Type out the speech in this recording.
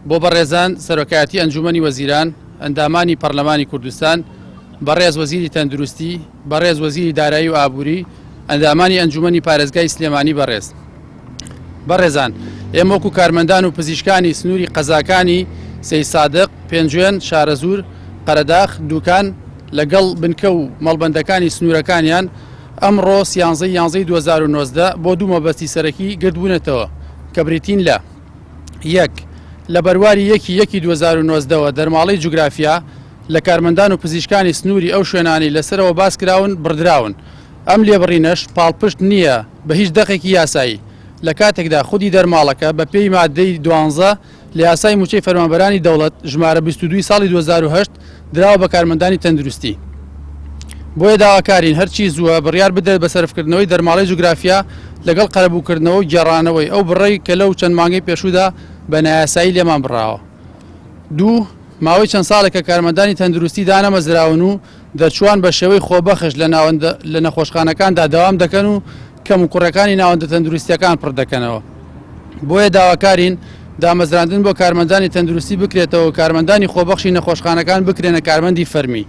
بۆ بەڕێزان سەرۆکایەتی ئەنجومەنی وەزیران، ئەندامانی پەڕلەمانی کوردستان، بەڕێز وەزیری تەندروستی، بەڕێز وەزیری دارایی و ئابووری، ئەندامانی ئەنجومەنی پارێزگای سلێمانی بەڕێز. بەڕێزان ئێمە وەکو کارمەندان و پزیشکانی سنووری قەزاکانی سەیدسادق، پێنجوێن، شارەزوور، قەرەداخ، دوکان لەگەڵ بنکە و مەڵبەندەکانی سنوورەکانیان ئەمڕۆ سیانزەی یانزەی 2019 بۆ دوو مەبەستی سەرەکی گردبوونەتەوە کە بریتین لە. یەک، لە بەرواری یەکی یەکی 2019 وە دەرماڵەی جوگرافیا لە کارمەندان و پزیشکانی سنووری ئەو شوێنانەی لەسەرەوە باسکراون بڕدراون، ئەم لێبڕینەش پاڵپشت نییە بە هیچ دەقێکی یاسایی، لە کاتێکدا خودی دەرماڵەکە بە پێی ماددەی دوانزە لە یاسای مووچەی فەرمانبەرانی دەوڵەت ژمارە 22 ساڵی 2008 دراوە بە کارمەندانی تەندروستی. بۆیە داواکارین هەرچی زووە بڕیار بدرێت بە سەرفکردنەوەی دەرماڵەی جوگرافیا لەگەڵ قەرەبووکردنەوە و گێڕانەوەی ئەو بڕەی کە لەو چەند مانگەی پێشوودا بە نایاسایی لێمان بڕاوە. دوو، ماوەی چەند ساڵێکە کارمەندانی تەندروستی دانەمەزراون و دەرچووان بە شێوەی خۆبەخش لە ناوەندە لە نەخۆشخانەکاندا دەوام دەکەن و کەموکوڕیەکانی ناوەندە تەندروستیەکان پڕ دەکەنەوە. بۆیە داواکارین دامەزراندن بۆ کارمەندانی تەندروستی بکرێتەوە و کارمەندانی خۆبەخشی نەخۆشخانەکان بکرێنە کارمەندی فەرمی.